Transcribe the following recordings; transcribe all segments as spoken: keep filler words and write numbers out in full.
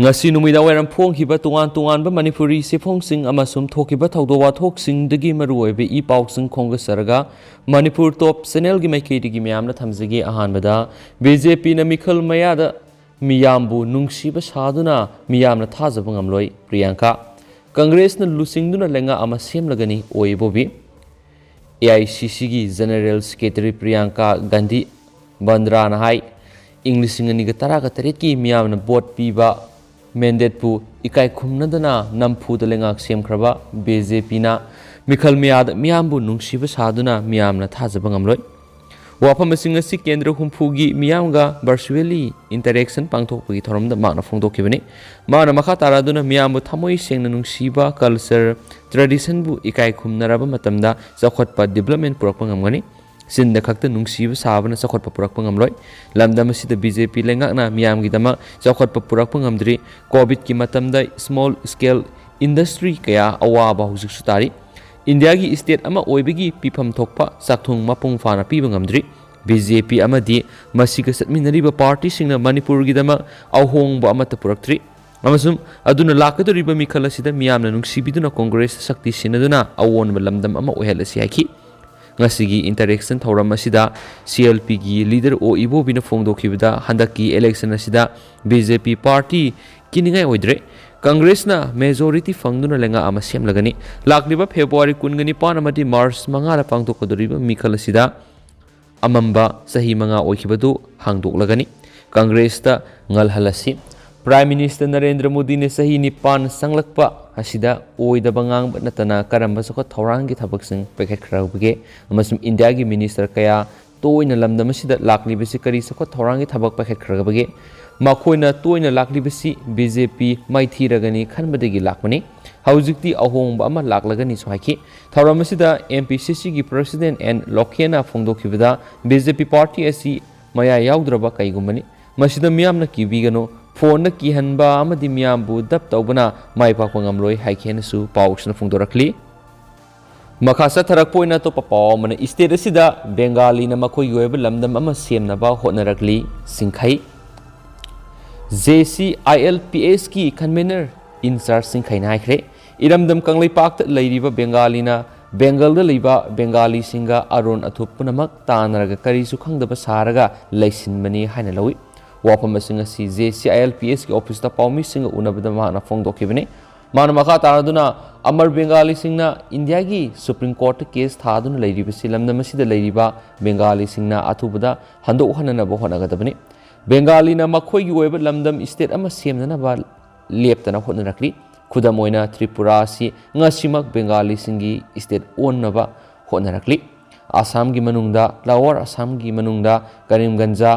ꯉꯁꯤ ꯅꯨꯃꯤꯗꯥꯡ ꯋꯥꯏꯔꯝ ꯐꯣꯡꯈꯤꯕ ꯇꯣꯉꯥꯟ ꯇꯣꯉꯥꯟꯕ ꯃꯅꯤꯄꯨꯔꯤ ꯆꯦꯐꯣꯡꯁꯤꯡ ꯑꯃꯁꯨꯡ ꯊꯣꯛꯈꯤꯕ ꯊꯧꯗꯣꯛ ꯋꯥꯊꯣꯛꯁꯤꯡꯗꯒꯤ ꯃꯔꯨꯑꯣꯏꯕ ꯏ ꯄꯥꯎꯁꯤꯡ ꯈꯣꯝꯒꯠꯆꯔꯒ ꯃꯅꯤꯄꯨꯔ ꯇꯣꯞ ꯆꯦꯅꯦꯜꯒꯤ ꯃꯥꯏꯀꯩꯗꯒꯤ ꯃꯌꯥꯝꯅ ꯊꯝꯖꯒꯦ꯫ ꯑꯍꯥꯟꯕꯗ, ꯕꯤ ꯖꯦ ꯄꯤꯅ ꯃꯤꯈꯜ ꯃꯌꯥꯗ ꯃꯤꯌꯥꯝꯕꯨ ꯅꯨꯡꯁꯤꯕ ꯁꯥꯗꯨꯅ ꯃꯤꯌꯥꯝꯅ ꯊꯥꯖꯕ ꯉꯝꯂꯣꯏ꯫ ꯄ꯭ꯔꯤꯌꯥꯡꯀꯥ, ꯀꯪꯒ꯭ꯔꯦꯁꯅ ꯂꯨꯆꯤꯡꯗꯨꯅ ꯂꯩꯉꯥꯛ ꯑꯃ ꯁꯦꯝꯂꯒꯅꯤ꯫ ꯑꯣꯏ ꯏꯕꯣꯕꯤ꯫ ꯑꯦ ꯑꯥꯏ ꯁꯤ ꯁꯤꯒꯤ ꯖꯦꯅꯔꯦꯜ ꯁꯦꯀ꯭ꯔꯦꯇꯔꯤ ꯄ꯭ꯔꯤꯌꯥꯡꯀꯥ ꯒꯥꯟꯙꯤ ꯕꯟꯗ꯭ꯔꯥꯅ ꯍꯥꯏ, ꯏꯪ ꯂꯤꯁꯤꯡ ꯑꯅꯤꯒ ꯇꯔꯥꯒ ꯇꯔꯦꯠꯀꯤ ꯃꯤꯌꯥꯝꯅ ꯚꯣꯠ ꯄꯤꯕ ꯃꯦꯟꯗꯦꯠꯄꯨ ꯏꯀꯥꯏ ꯈꯨꯝꯅꯗꯅ ꯅꯝꯐꯨꯗ ꯂꯩꯉꯥꯛ ꯁꯦꯝꯈ꯭ꯔꯕ ꯕꯤ ꯖꯦ ꯄꯤꯅ ꯃꯤꯈꯜ ꯃꯌꯥꯗ ꯃꯤꯌꯥꯝꯕꯨ ꯅꯨꯡꯁꯤꯕ ꯁꯥꯗꯨꯅ ꯃꯤꯌꯥꯝꯅ ꯊꯥꯖꯕ ꯉꯝꯂꯣꯏ꯫ ꯋꯥꯐꯝꯁꯤꯡ ꯑꯁꯤ ꯀꯦꯟꯗ꯭ꯔ ꯍꯨꯝꯐꯨꯒꯤ ꯃꯤꯌꯥꯝꯒ ꯚꯔꯆꯨꯋꯦꯜꯂꯤ ꯏꯟꯇꯔꯦꯛꯁꯟ ꯄꯥꯡꯊꯣꯛꯄꯒꯤ ꯊꯧꯔꯝꯗ ꯃꯍꯥꯛꯅ ꯐꯣꯡꯗꯣꯛꯈꯤꯕꯅꯤ꯫ ꯃꯍꯥꯛꯅ ꯃꯈꯥ ꯇꯥꯔꯗꯨꯅ ꯃꯤꯌꯥꯝꯕꯨ ꯊꯃꯣꯏ ꯁꯦꯡꯅ ꯅꯨꯡꯁꯤꯕ, ꯀꯜꯆꯔ, ꯇ꯭ꯔꯦꯗꯤꯁꯟꯕꯨ ꯏꯀꯥꯏ ꯈꯨꯝꯅꯔꯕ ꯃꯇꯝꯗ ꯆꯥꯎꯈꯠꯄ, ꯗꯤꯕ꯭ꯂꯞꯃꯦꯟ ꯄꯨꯔꯛꯄ ꯉꯝꯒꯅꯤ꯫ ꯆꯤꯟꯗ ꯈꯛꯇ ꯅꯨꯡꯁꯤꯕ ꯁꯥꯕꯅ ꯆꯥꯎꯈꯠꯄ ꯄꯨꯔꯛꯄ ꯉꯝꯂꯣꯏ꯫ ꯂꯝꯗꯝ ꯑꯁꯤꯗ ꯕꯤ ꯖꯦ ꯄꯤ ꯂꯩꯉꯥꯛꯅ ꯃꯤꯌꯥꯝꯒꯤꯗꯃꯛ ꯆꯥꯎꯈꯠꯄ ꯄꯨꯔꯛꯄ ꯉꯝꯗ꯭ꯔꯤ꯫ ꯀꯣꯚꯤꯗꯀꯤ ꯃꯇꯝꯗ ꯁ꯭ꯃꯣꯜ ꯁ꯭ꯀꯦꯜ ꯏꯟꯗꯁꯇ꯭ꯔꯤ ꯀꯌꯥ ꯑꯋꯥꯕ ꯍꯧꯖꯤꯛꯁꯨ ꯇꯥꯔꯤ꯫ ꯏꯟꯗꯤꯌꯥꯒꯤ ꯁ꯭ꯇꯦꯠ ꯑꯃ ꯑꯣꯏꯕꯒꯤ ꯄꯤꯐꯝ ꯊꯣꯛꯄ ꯆꯥꯛꯊꯨꯡ ꯃꯄꯨꯡ ꯐꯥꯅ ꯄꯤꯕ ꯉꯝꯗ꯭ꯔꯤ꯫ ꯕꯤ ꯖꯦ ꯄꯤ ꯑꯃꯗꯤ ꯃꯁꯤꯒ ꯆꯠꯃꯤꯟꯅꯔꯤꯕ ꯄꯥꯔꯇꯤꯁꯤꯡꯅ ꯃꯅꯤꯄꯨꯔꯒꯤꯗꯃꯛ ꯑꯍꯣꯡꯕ ꯑꯃꯠꯇ ꯄꯨꯔꯛꯇ꯭ꯔꯤ꯫ ꯑꯃꯁꯨꯡ ꯑꯗꯨꯅ ꯂꯥꯛꯀꯗꯧꯔꯤꯕ ꯃꯤꯈꯜ ꯑꯁꯤꯗ ꯃꯤꯌꯥꯝꯅ ꯅꯨꯡꯁꯤꯕꯤꯗꯨꯅ ꯀꯣꯡꯒ꯭ꯔꯦꯁꯇ ꯁꯛꯇꯤ ꯁꯤꯟꯅꯗꯨꯅ ꯑꯑꯣꯟꯕ ꯂꯝꯗꯝ ꯑꯃ ꯑꯣꯏꯍꯜꯂꯁꯤ ꯍꯥꯏꯈꯤ꯫ ꯉꯁꯤꯒꯤ ꯏꯟꯇꯔꯦꯛꯁꯟ ꯊꯧꯔꯝ ꯑꯁꯤꯗ ꯁꯤ ꯑꯦꯜ ꯄꯤꯒꯤ ꯂꯤꯗꯔ ꯑꯣ ꯏꯕꯣꯕꯤꯅ ꯐꯣꯡꯗꯣꯛꯈꯤꯕꯗ ꯍꯟꯗꯛꯀꯤ ꯏꯂꯦꯛꯁꯟ ꯑꯁꯤꯗ ꯕꯤ ꯖꯦ ꯄꯤ ꯄꯥꯔꯇꯤ ꯀꯤꯅꯤꯡꯉꯥꯏ ꯑꯣꯏꯗ꯭ꯔꯦ꯫ ꯀꯪꯒ꯭ꯔꯦꯁꯅ ꯃꯦꯖꯣꯔꯤꯇꯤ ꯐꯪꯗꯨꯅ ꯂꯩꯉꯥꯛ ꯑꯃ ꯁꯦꯝꯂꯒꯅꯤ꯫ ꯂꯥꯛꯂꯤꯕ ꯐꯦꯕ꯭ꯔꯨꯋꯥꯔꯤ ꯀꯨꯟꯒ ꯅꯤꯄꯥꯟ ꯑꯃꯗꯤ ꯃꯥꯔꯆ ꯃꯉꯥꯗ ꯄꯥꯡꯊꯣꯛꯀꯗꯧꯔꯤꯕ ꯃꯤꯈꯜ ꯑꯁꯤꯗ ꯑꯃꯝꯕ ꯆꯍꯤ ꯃꯉꯥ ꯑꯣꯏꯈꯤꯕꯗꯨ ꯍꯥꯡꯗꯣꯛꯂꯒꯅꯤ꯫ ꯀꯪꯒ꯭ꯔꯦꯁꯇ ꯉꯜꯍꯜꯂꯁꯤ꯫ ꯄ꯭ꯔꯥꯏꯝ ꯃꯤꯅꯤꯁꯇꯔ ꯅꯔꯦꯟꯗ꯭ꯔ ꯃꯣꯗꯤꯅ ꯆꯍꯤ ꯅꯤꯄꯥꯟ ꯆꯪꯂꯛꯄ ꯑꯁꯤꯗ ꯑꯣꯏꯗꯕ ꯉꯥꯡꯕ ꯅꯠꯇꯅ ꯀꯔꯝꯕ ꯆꯥꯎꯈꯠ ꯊꯧꯔꯥꯡꯒꯤ ꯊꯕꯛꯁꯤꯡ ꯄꯥꯏꯈꯠꯈ꯭ꯔꯕꯒꯦ ꯑꯃꯁꯨꯡ ꯏꯟꯗꯤꯌꯥꯒꯤ ꯃꯤꯅꯤꯁꯇꯔ ꯀꯌꯥ ꯇꯣꯏꯅ ꯂꯝꯗꯝ ꯑꯁꯤꯗ ꯂꯥꯛꯂꯤꯕꯁꯤ ꯀꯔꯤ ꯆꯥꯎꯈꯠ ꯊꯧꯔꯥꯡꯒꯤ ꯊꯕꯛ ꯄꯥꯏꯈꯠꯈ꯭ꯔꯕꯒꯦ? ꯃꯈꯣꯏꯅ ꯇꯣꯏꯅ ꯂꯥꯛꯂꯤꯕꯁꯤ ꯕꯤ ꯖꯦ ꯄꯤ ꯃꯥꯏꯊꯤꯔꯒꯅꯤ ꯈꯟꯕꯗꯒꯤ ꯂꯥꯛꯄꯅꯤ꯫ ꯍꯧꯖꯤꯛꯇꯤ ꯑꯍꯣꯡꯕ ꯑꯃ ꯂꯥꯛꯂꯒꯅꯤꯁꯨ ꯍꯥꯏꯈꯤ꯫ ꯊꯧꯔꯝ ꯑꯁꯤꯗ ꯑꯦꯝ ꯄꯤ ꯁꯤ ꯁꯤꯒꯤ ꯄ꯭ꯔꯁꯤꯗꯦꯟ ꯑꯦꯟ ꯂꯣꯀꯦꯟꯅ ꯐꯣꯡꯗꯣꯛꯈꯤꯕꯗ, ꯕꯤ ꯖꯦ ꯄꯤ ꯄꯥꯔꯇꯤ ꯑꯁꯤ ꯃꯌꯥ ꯌꯥꯎꯗ꯭ꯔꯕ ꯀꯩꯒꯨꯝꯕꯅꯤ꯫ ꯃꯁꯤꯗ ꯃꯤꯌꯥꯝꯅ ꯀꯤꯕꯤꯒꯅꯨ꯫ ꯐꯣꯟꯗ ꯀꯤꯍꯟꯕ ꯑꯃꯗꯤ ꯃꯤꯌꯥꯝꯕꯨ ꯗꯞ ꯇꯧꯕꯅ ꯃꯥꯏ ꯄꯥꯛꯄ ꯉꯝꯂꯣꯏ ꯍꯥꯏꯈꯤ ꯍꯥꯏꯅꯁꯨ ꯄꯥꯎꯁꯤꯅ ꯐꯣꯡꯗꯣꯔꯛꯂꯤ꯫ ꯃꯈꯥ ꯆꯠꯊꯔꯛꯄ ꯑꯣꯏꯅ ꯑꯇꯣꯞꯄ ꯄꯥꯎ ꯑꯃꯅ, ꯏꯁꯇꯦꯠ ꯑꯁꯤꯗ ꯕꯦꯡꯒꯥꯂꯤꯅ ꯃꯈꯣꯏꯒꯤ ꯑꯣꯏꯕ ꯂꯝꯗꯝ ꯑꯃ ꯁꯦꯝꯅꯕ ꯍꯣꯠꯅꯔꯛꯂꯤ꯫ ꯁꯤꯡꯈꯩ꯫ J C I L P ꯑꯦꯁꯀꯤ convener in charge ꯁꯤꯡꯈꯩꯅ ꯍꯥꯏꯈ꯭ꯔꯦ, ꯏꯔꯝꯗꯝ ꯀꯪꯂꯩꯄꯥꯛꯇ ꯂꯩꯔꯤꯕ ꯕꯦꯡꯒꯥꯂꯤꯅ ꯕꯦꯡꯒꯜꯗ ꯂꯩꯕ ꯕꯦꯡꯒꯥꯂꯤꯁꯤꯡꯒ ꯑꯔꯣꯟ ꯑꯊꯨꯞ ꯄꯨꯝꯅꯃꯛ ꯇꯥꯟꯅꯔꯒ ꯀꯔꯤꯁꯨ ꯈꯪꯗꯕ ꯁꯥꯔꯒ ꯂꯩꯁꯤꯟꯕꯅꯤ ꯍꯥꯏꯅ ꯂꯧꯏ꯫ ꯋꯥꯐꯝꯁꯤꯡ ꯑꯁꯤ J C I L P ꯑꯦꯁꯀꯤ ꯑꯣꯐꯤꯁꯇ ꯄꯥꯎꯃꯤꯁꯤꯡꯒ ꯎꯅꯕꯗ ꯃꯍꯥꯛꯅ ꯐꯣꯡꯗꯣꯛꯈꯤꯕꯅꯤ꯫ ꯃꯥꯅ ꯃꯈꯥ ꯇꯥꯔꯗꯨꯅ ꯑꯃꯔ ꯕꯦꯡꯒꯥꯂꯤꯁꯤꯡꯅ ꯏꯟꯗꯤꯌꯥꯒꯤ ꯁꯨꯄ꯭ꯔꯤꯝ ꯀꯣꯔꯠꯇ ꯀꯦꯁ ꯊꯥꯗꯨꯅ ꯂꯩꯔꯤꯕꯁꯤ ꯂꯝꯗꯝ ꯑꯁꯤꯗ ꯂꯩꯔꯤꯕ ꯕꯦꯡꯒꯥꯂꯤꯁꯤꯡꯅ ꯑꯊꯨꯕꯗ ꯍꯟꯗꯣꯛꯍꯟꯅꯅꯕ ꯍꯣꯠꯅꯒꯗꯕꯅꯤ꯫ ꯕꯦꯡꯒꯥꯂꯤꯅ ꯃꯈꯣꯏꯒꯤ ꯑꯣꯏꯕ ꯂꯝꯗꯝ, ꯁ꯭ꯇꯦꯠ ꯑꯃ ꯁꯦꯝꯅꯅꯕ ꯂꯦꯞꯇꯅ ꯍꯣꯠꯅꯔꯛꯂꯤ꯫ ꯈꯨꯗꯝ ꯑꯣꯏꯅ ꯇ꯭ꯔꯤꯄꯨꯔꯥ ꯑꯁꯤ ꯉꯁꯤꯃꯛ ꯕꯦꯡꯒꯥꯂꯤꯁꯤꯡꯒꯤ ꯁ꯭ꯇꯦꯠ ꯑꯣꯟꯅꯕ ꯍꯣꯠꯅꯔꯛꯂꯤ꯫ ꯑꯁꯥꯝꯒꯤ ꯃꯅꯨꯡꯗ ꯂꯋꯥꯔ ꯑꯁꯥꯝꯒꯤ ꯃꯅꯨꯡꯗ ꯀꯔꯤꯝꯒꯟꯖ,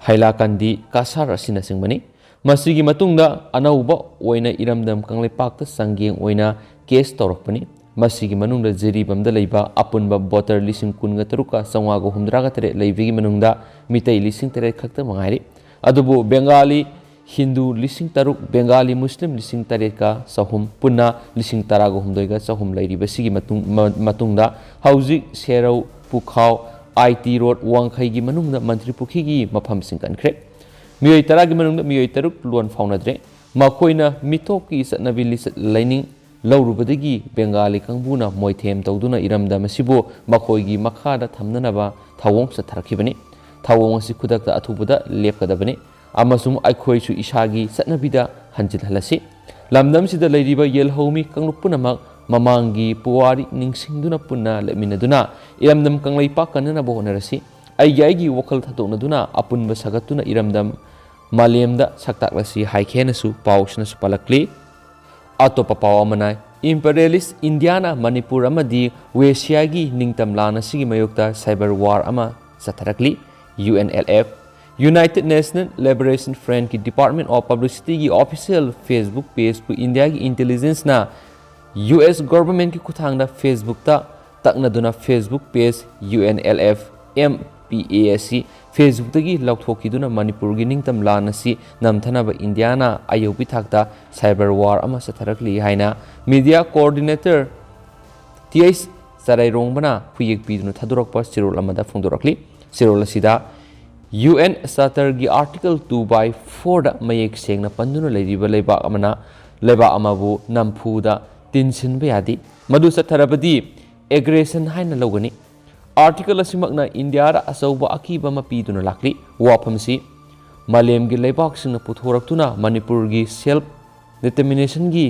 ꯍꯥꯏꯂꯥꯀꯟꯗꯤ, ꯀꯁꯥꯔ ꯑꯁꯤꯅꯆꯤꯡꯕꯅꯤ꯫ ꯃꯁꯤꯒꯤ ꯃꯇꯨꯡꯗ ꯑꯅꯧꯕ ꯑꯣꯏꯅ ꯏꯔꯝꯗꯝ ꯀꯪꯂꯩꯄꯥꯛꯇ ꯆꯥꯡꯌꯦꯡ ꯑꯣꯏꯅ ꯀꯦꯁ ꯇꯧꯔꯛꯄꯅꯤ꯫ ꯃꯁꯤꯒꯤ ꯃꯅꯨꯡꯗ ꯖꯤꯔꯤꯕꯥꯝꯗ ꯂꯩꯕ ꯑꯄꯨꯟꯕ ꯚꯣꯇꯔ ꯂꯤꯁꯤꯡ ꯀꯨꯟꯒ ꯇꯔꯨꯛꯀ ꯆꯥꯝꯃꯉꯥꯒ ꯍꯨꯝꯗ꯭ꯔꯥꯒ ꯇꯔꯦꯠ ꯂꯩꯕꯒꯤ ꯃꯅꯨꯡꯗ ꯃꯤꯇꯩ ꯂꯤꯁꯤꯡ ꯇꯔꯦꯠ ꯈꯛꯇ ꯃꯉꯥꯏꯔꯤ꯫ ꯑꯗꯨꯕꯨ ꯕꯦꯡꯒꯥꯂꯤ ꯍꯤꯟꯗꯨ ꯂꯤꯁꯤꯡ ꯇꯔꯨꯛ, ꯕꯦꯡꯒꯥꯂꯤ ꯃꯨꯁꯂꯤꯝ ꯂꯤꯁꯤꯡ ꯇꯔꯦꯠꯀ ꯆꯍꯨꯝ, ꯄꯨꯟꯅ ꯂꯤꯁꯤꯡ ꯇꯔꯥꯒ ꯍꯨꯝꯗꯣꯏꯒ ꯆꯍꯨꯝ ꯂꯩꯔꯤꯕꯁꯤꯒꯤ ꯃꯇꯨꯡ-, ꯃ-, ꯃꯇꯨꯡꯗ ꯍꯧꯖꯤꯛ ꯁꯦꯔꯧ, ꯄꯨꯈꯥꯎ, ꯑꯥꯏ ꯇꯤ ꯔꯣꯗ, ꯋꯥꯡꯈꯩꯒꯤ ꯃꯅꯨꯡꯗ ꯃꯟꯇ꯭ꯔꯤ ꯄꯨꯈ꯭ꯔꯤꯒꯤ ꯃꯐꯝꯁꯤꯡ ꯀꯟꯈ꯭ꯔꯦ꯫ ꯃꯤꯑꯣꯏ ꯇꯔꯥꯒꯤ ꯃꯅꯨꯡꯗ ꯃꯤꯑꯣꯏ ꯇꯔꯨꯛ ꯂꯣꯟ ꯐꯥꯎꯅꯗ꯭ꯔꯦ꯫ ꯃꯈꯣꯏꯅ ꯃꯤꯇꯣꯞꯀꯤ ꯆꯠꯅꯕꯤ ꯂꯤꯆꯠ ꯂꯥꯏꯅꯤꯡ ꯂꯧꯔꯨꯕꯗꯒꯤ ꯕꯦꯡꯒꯥꯂꯤ ꯀꯥꯡꯕꯨꯅ ꯃꯣꯏꯊꯦꯝ ꯇꯧꯗꯨꯅ ꯏꯔꯝꯗꯝ ꯑꯁꯤꯕꯨ ꯃꯈꯣꯏꯒꯤ ꯃꯈꯥꯗ ꯊꯝꯅꯅꯕ ꯊꯧꯑꯣꯡ ꯆꯠꯊꯔꯛꯈꯤꯕꯅꯤ꯫ ꯊꯧꯑꯣꯡ ꯑꯁꯤ ꯈꯨꯗꯛꯇ ꯑꯊꯨꯕꯗ ꯂꯦꯞꯀꯗꯕꯅꯤ ꯑꯃꯁꯨꯡ ꯑꯩꯈꯣꯏꯁꯨ ꯏꯁꯥꯒꯤ ꯆꯠꯅꯕꯤꯗ ꯍꯟꯖꯤꯜꯍꯜꯂꯁꯤ꯫ ꯂꯝꯗꯝꯁꯤꯗ ꯂꯩꯔꯤꯕ ꯌꯦꯜꯍꯧꯃꯤ ꯀꯥꯡꯂꯨꯞ ꯄꯨꯝꯅꯃꯛ ꯃꯃꯥꯡꯒꯤ ꯄꯨꯋꯥꯔꯤ ꯅꯤꯡꯁꯤꯡꯗꯨꯅ ꯄꯨꯟꯅ ꯂꯦꯞꯃꯤꯟꯅꯗꯨꯅ ꯏꯔꯝꯗꯝ ꯀꯪꯂꯩꯄꯥꯛ ꯀꯟꯅꯅꯕ ꯍꯣꯠꯅꯔꯁꯤ꯫ ꯑꯩꯒꯤ ꯑꯩꯒꯤ ꯋꯥꯈꯜ ꯊꯥꯗꯣꯛꯅꯗꯨꯅ ꯑꯄꯨꯟꯕ ꯁꯥꯒꯠꯇꯨꯅ ꯏꯔꯝꯗꯝ ꯃꯥꯂꯦꯝꯗ ꯁꯛꯇꯥꯛꯂꯁꯤ ꯍꯥꯏꯈꯤ ꯍꯥꯏꯅꯁꯨ ꯄꯥꯎꯁꯤꯅꯁꯨ ꯄꯜꯂꯛꯂꯤ꯫ ꯑꯇꯣꯞꯄ ꯄꯥꯎ ꯑꯃꯅ, ꯏꯝꯄꯔꯤꯌꯦꯂꯤꯁ ꯏꯟꯗꯤꯌꯥꯅ ꯃꯅꯤꯄꯨꯔ ꯑꯃꯗꯤ ꯋꯦꯁꯤꯌꯥꯒꯤ ꯅꯤꯡꯇꯝ ꯂꯥꯟ ꯑꯁꯤꯒꯤ ꯃꯥꯌꯣꯛꯇ cyber war ꯑꯃ ꯆꯠꯊꯔꯛꯂꯤ꯫ U N L F, United National Liberation Front ꯀꯤ Department of Publicity ꯒꯤ official Facebook page ꯄꯨ ꯏꯟꯗꯤꯌꯥꯒꯤ intelligence ꯅ ꯌꯨ ꯑꯦꯁ government ꯀꯤ ꯈꯨꯠꯊꯥꯡꯗ Facebook ꯇ ꯇꯛꯅꯗꯨꯅ Facebook page U N L F M P A ꯑꯁꯤ Facebook ꯇꯒꯤ ꯂꯧꯊꯣꯛꯈꯤꯗꯨꯅ ꯃꯅꯤꯄꯨꯔꯒꯤ ꯅꯤꯡꯇꯝ ꯂꯥꯟ ꯑꯁꯤ ꯅꯝꯊꯅꯕ ꯏꯟꯗꯤꯌꯥꯅ ꯑꯌꯧꯕꯤ ꯊꯥꯛꯇ cyber war ꯑꯃ ꯆꯠꯊꯔꯛꯂꯤ ꯍꯥꯏꯅ media coordinator ꯇꯤ ꯑꯩꯆ ꯆꯔꯥꯏꯔꯣꯡꯕꯅ ꯈꯨꯌꯦꯛ ꯄꯤꯗꯨꯅ ꯊꯥꯗꯣꯔꯛꯄ ꯆꯦꯔꯣꯜ ꯑꯃꯗ ꯐꯣꯡꯗꯣꯔꯛꯂꯤ꯫ ꯆꯦꯔꯣꯜ ꯑꯁꯤꯗ ꯌꯨ ꯑꯦꯟ ꯆꯥꯔꯇꯔꯒꯤ ꯑꯥꯔꯇꯤꯀꯜ two by fourꯗ ꯃꯌꯦꯛ ꯁꯦꯡꯅ ꯄꯟꯗꯨꯅ ꯂꯩꯔꯤꯕ ꯂꯩꯕꯥꯛ ꯑꯃꯅ ꯂꯩꯕꯥꯛ ꯑꯃꯕꯨ ꯅꯝꯐꯨꯗ ꯇꯤꯟꯁꯤꯟꯕ ꯌꯥꯗꯦ꯫ ꯃꯗꯨ ꯆꯠꯊꯔꯕꯗꯤ ꯑꯦꯒ꯭ꯔꯦꯁꯟ ꯍꯥꯏꯅ ꯂꯧꯒꯅꯤ꯫ ꯑꯥꯔꯇꯤꯀꯜ ꯑꯁꯤꯃꯛꯅ ꯏꯟꯗꯤꯌꯥꯗ ꯑꯆꯧꯕ ꯑꯀꯤꯕ ꯑꯃ ꯄꯤꯗꯨꯅ ꯂꯥꯛꯂꯤ꯫ ꯋꯥꯐꯝꯁꯤ ꯃꯥꯂꯦꯝꯒꯤ ꯂꯩꯕꯥꯛꯁꯤꯡꯅ ꯄꯨꯊꯣꯔꯛꯇꯨꯅ ꯃꯅꯤꯄꯨꯔꯒꯤ ꯁꯦꯜꯐ ꯗꯤꯇꯔꯃꯤꯅꯦꯁꯟꯒꯤ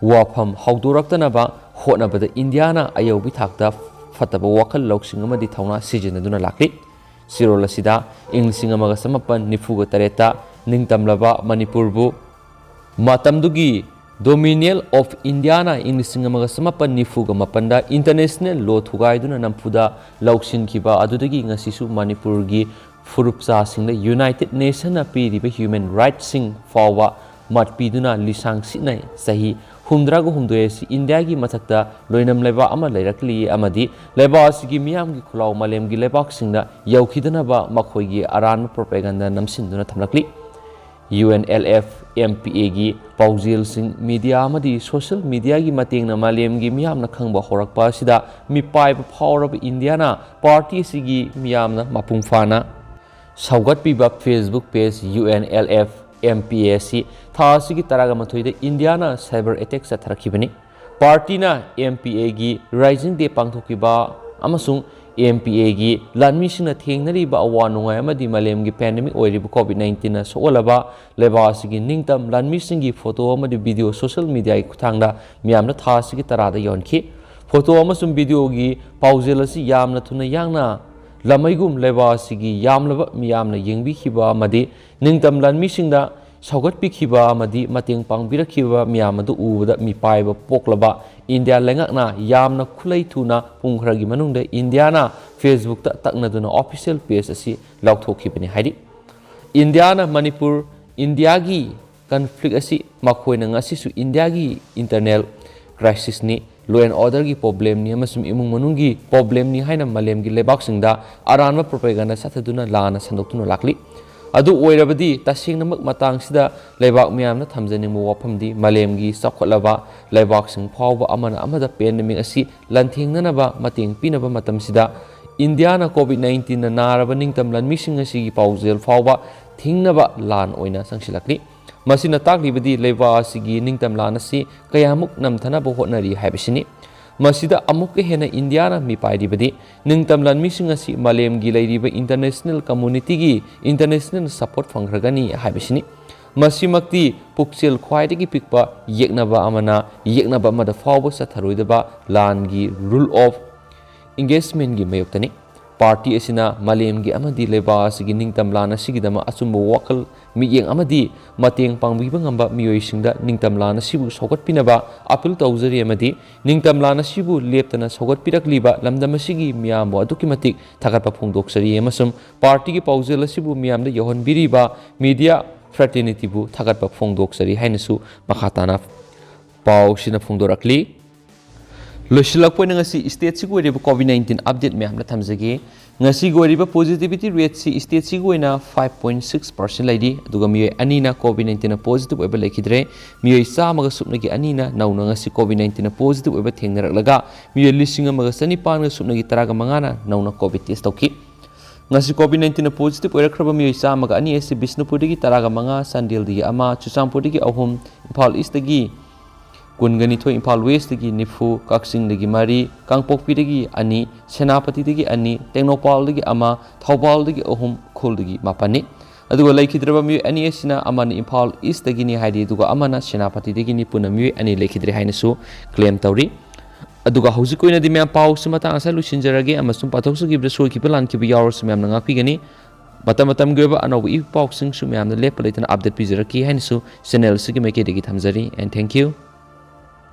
ꯋꯥꯐꯝ ꯍꯧꯗꯣꯔꯛꯇꯅꯕ ꯍꯣꯠꯅꯕꯗ ꯏꯟꯗꯤꯌꯥꯅ ꯑꯌꯧꯕꯤ ꯊꯥꯛꯇ ꯐꯠꯇꯕ ꯋꯥꯈꯜ ꯂꯧꯁꯤꯡ ꯑꯃꯗꯤ ꯊꯧꯅꯥ ꯁꯤꯖꯤꯟꯅꯗꯨꯅ ꯂꯥꯛꯂꯤ꯫ ꯆꯦꯔꯣꯜ ꯑꯁꯤꯗ ꯏꯪ ꯂꯤꯁꯤꯡ ꯑꯃꯒ ꯆꯃꯥꯄꯟ ꯅꯤꯐꯨꯒ ꯇꯔꯦꯠꯇ ꯅꯤꯡꯇꯝꯂꯕ ꯃꯅꯤꯄꯨꯔꯕꯨ ꯃꯇꯝꯗꯨꯒꯤ Dominion of Indiaꯅ ꯏꯪ ꯂꯤꯁꯤꯡ ꯑꯃꯒ ꯆꯃꯥꯄꯟ ꯅꯤꯐꯨꯒ ꯃꯥꯄꯟꯗ international law ꯊꯨꯒꯥꯏꯗꯨꯅ ꯅꯝꯐꯨꯗ ꯂꯧꯁꯤꯟꯈꯤꯕ ꯑꯗꯨꯗꯒꯤ ꯉꯁꯤꯁꯨ ꯃꯅꯤꯄꯨꯔꯒꯤ ꯐꯨꯔꯨꯞꯆꯥꯁꯤꯡꯗ United Nationꯅ ꯄꯤꯔꯤꯕ human rightꯁꯤꯡ ꯐꯥꯎꯕ ꯃꯠꯄꯤꯗꯨꯅ ꯂꯤꯁꯥꯡ ꯁꯤꯠꯅ ꯆꯍꯤ ꯍꯨꯝꯗ꯭ꯔꯥꯒ ꯍꯨꯝꯗꯣꯏ ꯑꯁꯤ ꯏꯟꯗꯤꯌꯥꯒꯤ ꯃꯊꯛꯇ ꯂꯣꯏꯅꯝ ꯂꯩꯕꯥꯛ ꯑꯃ ꯂꯩꯔꯛꯂꯤ ꯑꯃꯗꯤ ꯂꯩꯕꯥꯛ ꯑꯁꯤꯒꯤ ꯃꯤꯌꯥꯝꯒꯤ ꯈꯨꯜꯂꯥꯎ ꯃꯥꯂꯦꯝꯒꯤ ꯂꯩꯕꯥꯛꯁꯤꯡꯗ ꯌꯧꯈꯤꯗꯅꯕ ꯃꯈꯣꯏꯒꯤ ꯑꯔꯥꯟꯕ propaganda ꯅꯝꯁꯤꯟꯗꯨꯅ ꯊꯝꯂꯛꯂꯤ꯫ U N L F M P ꯑꯦꯒꯤ ꯄꯥꯎꯖꯦꯜꯁꯤꯡ media ꯑꯃꯗꯤ social mediaꯒꯤ ꯃꯇꯦꯡꯅ ꯃꯥꯂꯦꯝꯒꯤ ꯃꯤꯌꯥꯝꯅ ꯈꯪꯕ ꯍꯧꯔꯛꯄ ꯑꯁꯤꯗ ꯃꯤꯄꯥꯏꯕ ꯐꯥꯎꯔꯕ ꯏꯟꯗꯤꯌꯥꯅ party ꯑꯁꯤꯒꯤ ꯃꯤꯌꯥꯝꯅ ꯃꯄꯨꯡ ꯐꯥꯅ ꯁꯧꯒꯠꯄꯤꯕ Facebook page U N L F M P A ꯑꯁꯤ ꯊꯥ ꯑꯁꯤꯒꯤ ꯇꯔꯥꯒ ꯃꯥꯊꯣꯏꯗ ꯏꯟꯗꯤꯌꯥꯅ cyber attack ꯆꯠꯊꯔꯛꯈꯤꯕꯅꯤ꯫ Partyꯅ ꯑꯦꯝ ꯄꯤ ꯑꯦꯒꯤ Rising Day ꯄꯥꯡꯊꯣꯛꯈꯤꯕ ꯑꯃꯁꯨꯡ ꯑꯦꯝ ꯄꯤ ꯑꯦꯒꯤ ꯂꯥꯟꯃꯤꯁꯤꯡꯅ ꯊꯦꯡꯅꯔꯤꯕ ꯑꯋꯥ ꯅꯨꯡꯉꯥꯏ ꯑꯃꯗꯤ ꯃꯥꯂꯦꯝꯒꯤ pandemic ꯑꯣꯏꯔꯤꯕ COVID nineteenꯅ ꯁꯣꯛꯍꯜꯂꯕ ꯂꯩꯕꯥꯛ ꯑꯁꯤꯒꯤ ꯅꯤꯡꯇꯝ ꯂꯥꯟꯃꯤꯁꯤꯡꯒꯤ photo ꯑꯃꯗꯤ video social mediaꯒꯤ ꯈꯨꯠꯊꯥꯡꯗ ꯃꯤꯌꯥꯝꯅ ꯊꯥ ꯑꯁꯤꯒꯤ ꯇꯔꯥꯗ ꯌꯧꯍꯟꯈꯤ꯫ Photo ꯑꯃꯁꯨꯡ videoꯒꯤ ꯄꯥꯎꯖꯦꯜ ꯑꯁꯤ ꯌꯥꯝꯅ ꯊꯨꯅ ꯌꯥꯡꯅ ꯂꯥꯃꯩꯒꯨꯝ ꯂꯩꯕꯥꯛ ꯑꯁꯤꯒꯤ ꯌꯥꯝꯂꯕ ꯃꯤꯌꯥꯝꯅ ꯌꯦꯡꯕꯤꯈꯤꯕ ꯑꯃꯗꯤ ꯅꯤꯡꯇꯝ ꯂꯥꯟꯃꯤꯁꯤꯡꯗ ꯁꯧꯒꯠꯄꯤꯈꯤꯕ ꯑꯃꯗꯤ ꯃꯇꯦꯡ ꯄꯥꯡꯕꯤꯔꯛꯈꯤꯕ ꯃꯤꯌꯥꯝ ꯑꯗꯨ ꯎꯕꯗ ꯃꯤꯄꯥꯏꯕ ꯄꯣꯛꯂꯕ ꯏꯟꯗꯤꯌꯥ ꯂꯩꯉꯥꯛꯅ ꯌꯥꯝꯅ ꯈꯨꯠꯂꯩ ꯊꯨꯅ ꯄꯨꯡ ꯈꯔꯒꯤ ꯃꯅꯨꯡꯗ ꯏꯟꯗꯤꯌꯥꯅ Facebookꯇ ꯇꯛꯅꯗꯨꯅ official page ꯑꯁꯤ ꯂꯥꯎꯊꯣꯛꯈꯤꯕꯅꯤ ꯍꯥꯏꯔꯤ꯫ ꯏꯟꯗꯤꯌꯥꯅ ꯃꯅꯤꯄꯨꯔ, ꯏꯟꯗꯤꯌꯥꯒꯤ conflict ꯑꯁꯤ ꯃꯈꯣꯏꯅ ꯉꯁꯤꯁꯨ ꯏꯟꯗꯤꯌꯥꯒꯤ internal crisisꯅꯤ, law and orderꯒꯤ problemꯅꯤ ꯑꯃꯁꯨꯡ ꯏꯃꯨꯡ ꯃꯅꯨꯡꯒꯤ problemꯅꯤ ꯍꯥꯏꯅ ꯃꯥꯂꯦꯝꯒꯤ ꯂꯩꯕꯥꯛꯁꯤꯡꯗ ꯑꯔꯥꯟꯕ propaganda ꯆꯠꯊꯗꯨꯅ ꯂꯥꯟꯅ ꯁꯟꯗꯣꯛꯇꯨꯅ ꯂꯥꯛꯂꯤ꯫ ꯑꯗꯨ ꯑꯣꯏꯔꯕꯗꯤ ꯇꯁꯦꯡꯅꯃꯛ ꯃꯇꯥꯡꯁꯤꯗ ꯂꯩꯕꯥꯛ ꯃꯤꯌꯥꯝꯅ ꯊꯝꯖꯅꯤꯡꯕ ꯋꯥꯐꯝꯗꯤ ꯃꯥꯂꯦꯝꯒꯤ ꯆꯥꯎꯈꯠꯂꯕ ꯂꯩꯕꯥꯛꯁꯤꯡ ꯐꯥꯎꯕ ꯑꯃꯅ ꯑꯃꯗ pandemic ꯑꯁꯤ ꯂꯥꯟꯊꯦꯡꯅꯅꯕ ꯃꯇꯦꯡ ꯄꯤꯅꯕ ꯃꯇꯝꯁꯤꯗ ꯏꯟꯗꯤꯌꯥꯅ COVID nineteenꯅ ꯅꯥꯔꯕ ꯅꯤꯡꯇꯝ ꯂꯥꯟꯃꯤꯁꯤꯡ ꯑꯁꯤꯒꯤ ꯄꯥꯎꯖꯦꯜ ꯐꯥꯎꯕ ꯊꯤꯡꯅꯕ ꯂꯥꯟ ꯑꯣꯏꯅ ꯆꯪꯁꯤꯜꯂꯛꯂꯤ꯫ ꯃꯁꯤꯅ ꯇꯥꯛꯂꯤꯕꯗꯤ ꯂꯩꯕꯥꯛ ꯑꯁꯤꯒꯤ ꯅꯤꯡꯇꯝ ꯂꯥꯟ ꯑꯁꯤ ꯀꯌꯥꯃꯨꯛ ꯅꯝꯊꯅꯕ ꯍꯣꯠꯅꯔꯤ ꯍꯥꯏꯕꯁꯤꯅꯤ꯫ ꯃꯁꯤꯗ ꯑꯃꯨꯛꯀ ꯍꯦꯟꯅ ꯏꯟꯗꯤꯌꯥꯅ ꯃꯤꯄꯥꯏꯔꯤꯕꯗꯤ ꯅꯤꯡꯇꯝ ꯂꯥꯟꯃꯤꯁꯤꯡ ꯑꯁꯤ ꯃꯥꯂꯦꯝꯒꯤ ꯂꯩꯔꯤꯕ international communityꯒꯤ international support ꯐꯪꯈ꯭ꯔꯒꯅꯤ ꯍꯥꯏꯕꯁꯤꯅꯤ꯫ ꯃꯁꯤꯃꯛꯇꯤ ꯄꯨꯛꯆꯦꯜ ꯈ꯭ꯋꯥꯏꯗꯒꯤ ꯄꯤꯛꯄ ꯌꯦꯛꯅꯕ ꯑꯃꯅ ꯌꯦꯛꯅꯕ ꯑꯃꯗ ꯐꯥꯎꯕ ꯆꯠꯊꯔꯣꯏꯗꯕ ꯂꯥꯟꯒꯤ rule of engagementꯀꯤ ꯃꯥꯌꯣꯛꯇꯅꯤ꯫ Party ꯑꯁꯤꯅ ꯃꯥꯂꯦꯝꯒꯤ ꯑꯃꯗꯤ ꯂꯩꯕꯥꯛ ꯑꯁꯤꯒꯤ ꯅꯤꯡꯇꯝ ꯂꯥꯟ ꯑꯁꯤꯒꯤꯗꯃꯛ ꯑꯆꯨꯝꯕ ꯋꯥꯈꯜ, ꯃꯤꯠꯌꯦꯡ ꯑꯃꯗꯤ ꯃꯇꯦꯡ ꯄꯥꯡꯕꯤꯕ ꯉꯝꯕ ꯃꯤꯑꯣꯏꯁꯤꯡꯗ ꯅꯤꯡꯇꯝ ꯂꯥꯟ ꯑꯁꯤꯕꯨ ꯁꯧꯒꯠꯄꯤꯅꯕ appeal ꯇꯧꯖꯔꯤ ꯑꯃꯗꯤ ꯅꯤꯡꯇꯝ ꯂꯥꯟ ꯑꯁꯤꯕꯨ ꯂꯦꯞꯇꯅ ꯁꯧꯒꯠꯄꯤꯔꯛꯂꯤꯕ ꯂꯝꯗꯝ ꯑꯁꯤꯒꯤ ꯃꯤꯌꯥꯝꯕꯨ ꯑꯗꯨꯛꯀꯤ ꯃꯇꯤꯛ ꯊꯥꯒꯠꯄ ꯐꯣꯡꯗꯣꯛꯆꯔꯤ ꯑꯃꯁꯨꯡ partyꯒꯤ ꯄꯥꯎꯖꯦꯜ ꯑꯁꯤꯕꯨ ꯃꯤꯌꯥꯝꯗ ꯌꯧꯍꯟꯕꯤꯔꯤꯕ media fraternityꯕꯨ ꯊꯥꯒꯠꯄ ꯐꯣꯡꯗꯣꯛꯆꯔꯤ ꯍꯥꯏꯅꯁꯨ ꯃꯈꯥ ꯇꯥꯅ ꯄꯥꯎꯁꯤꯅ ꯐꯣꯡꯗꯣꯔꯛꯂꯤ꯫ ꯂꯣꯏꯁꯤꯜꯂꯛꯄ ꯑꯣꯏꯅ ꯉꯁꯤ stateꯁꯤꯒꯤ ꯑꯣꯏꯔꯤꯕ COVID nineteen update ꯃꯌꯥꯝꯗ ꯊꯝꯖꯒꯦ꯫ ꯉꯁꯤꯒꯤ ꯑꯣꯏꯔꯤꯕ positivity rateꯁꯤ stateꯁꯤꯒꯤ ꯑꯣꯏꯅ five point six percent ꯂꯩꯔꯤ, ꯑꯗꯨꯒ ꯃꯤꯑꯣꯏ ꯑꯅꯤꯅ COVID nineteenꯅ positive ꯑꯣꯏꯕ ꯂꯩꯈꯤꯗ꯭ꯔꯦ꯫ ꯃꯤꯑꯣꯏ ꯆꯥꯝꯃꯒ ꯁꯨꯞꯅꯒꯤ ꯑꯅꯤꯅ ꯅꯧꯅ ꯉꯁꯤ COVID nineteenꯅ positive ꯑꯣꯏꯕ ꯊꯦꯡꯅꯔꯛꯂꯒ, ꯃꯤꯑꯣꯏ ꯂꯤꯁꯤꯡ ꯑꯃꯒ ꯆꯅꯤꯄꯥꯟꯒ ꯁꯨꯞꯅꯒꯤ ꯇꯔꯥꯒ ꯃꯉꯥꯅ ꯅꯧꯅ COVID test ꯇꯧꯈꯤ꯫ ꯉꯁꯤ COVID nineteenꯅ positive ꯑꯣꯏꯔꯛꯈ꯭ꯔꯕ ꯃꯤꯑꯣꯏ ꯆꯥꯝꯃꯒ ꯑꯅꯤ ꯑꯁꯤ ꯕꯤꯁꯅꯨꯄꯨꯔꯗꯒꯤ ꯇꯔꯥꯒ ꯃꯉꯥ, ꯆꯥꯟꯗꯦꯜꯗꯒꯤ ꯑꯃ, ꯆꯨꯔꯆꯥꯟꯄꯨꯔꯗꯒꯤ ꯑꯍꯨꯝ, ꯏꯝꯐꯥꯜ Eastꯇꯒꯤ ꯀꯨꯟꯒ ꯅꯤꯊꯣꯏ, ꯏꯝꯐꯥꯜ Westꯇꯒꯤ ꯅꯤꯐꯨ, ꯀꯛꯆꯤꯡꯗꯒꯤ ꯃꯔꯤ, ꯀꯥꯡꯄꯣꯛꯄꯤꯗꯒꯤ ꯑꯅꯤ, ꯁꯦꯅꯥꯄꯇꯤꯗꯒꯤ ꯑꯅꯤ, ꯇꯦꯡꯅꯧꯄꯜꯗꯒꯤ ꯑꯃ, ꯊꯧꯕꯥꯜꯗꯒꯤ ꯑꯍꯨꯝ, ꯎꯈ꯭ꯔꯨꯜꯗꯒꯤ ꯃꯥꯄꯟꯅꯤ꯫ ꯑꯗꯨꯒ ꯂꯩꯈꯤꯗ꯭ꯔꯕ ꯃꯤꯑꯣꯏ ꯑꯅꯤ ꯑꯁꯤꯅ ꯑꯃꯅ ꯏꯝꯐꯥꯜ Eastꯇꯒꯤꯅꯤ ꯍꯥꯏꯔꯤ, ꯑꯗꯨꯒ ꯑꯃꯅ ꯁꯦꯅꯥꯄꯇꯤꯗꯒꯤꯅꯤ꯫ ꯄꯨꯟꯅ ꯃꯤꯑꯣꯏ ꯑꯅꯤ ꯂꯩꯈꯤꯗ꯭ꯔꯦ ꯍꯥꯏꯅꯁꯨ claim ꯇꯧꯔꯤ꯫ ꯑꯗꯨꯒ ꯍꯧꯖꯤꯛꯀꯤ ꯑꯣꯏꯅꯗꯤ ꯃꯌꯥꯝ ꯄꯥꯎꯁꯤ ꯃꯇꯥꯡ ꯑꯁꯤꯗ ꯂꯣꯏꯁꯤꯟꯖꯔꯒꯦ, ꯑꯃꯁꯨꯡ ꯄꯥꯊꯣꯛꯆꯈꯤꯕꯗ ꯁꯣꯏꯈꯤꯕ ꯂꯥꯟꯈꯤꯕ ꯌꯥꯎꯔꯁꯨ ꯃꯌꯥꯝꯅ ꯉꯥꯛꯄꯤꯒꯅꯤ꯫ ꯃꯇꯝ ꯃꯇꯝꯒꯤ ꯑꯣꯏꯕ ꯑꯅꯧꯕ ꯏ ꯄꯥꯎꯁꯤꯡꯁꯨ ꯃꯌꯥꯝꯅ ꯂꯦꯞꯄ ꯂꯩꯇꯅ update ꯄꯤꯖꯔꯛꯈꯤ ꯍꯥꯏꯅꯁꯨ channel ꯑꯁꯤꯒꯤ ꯃꯥꯏꯀꯩꯗꯒꯤ ꯊꯝꯖꯔꯤ꯫ And thank you꯫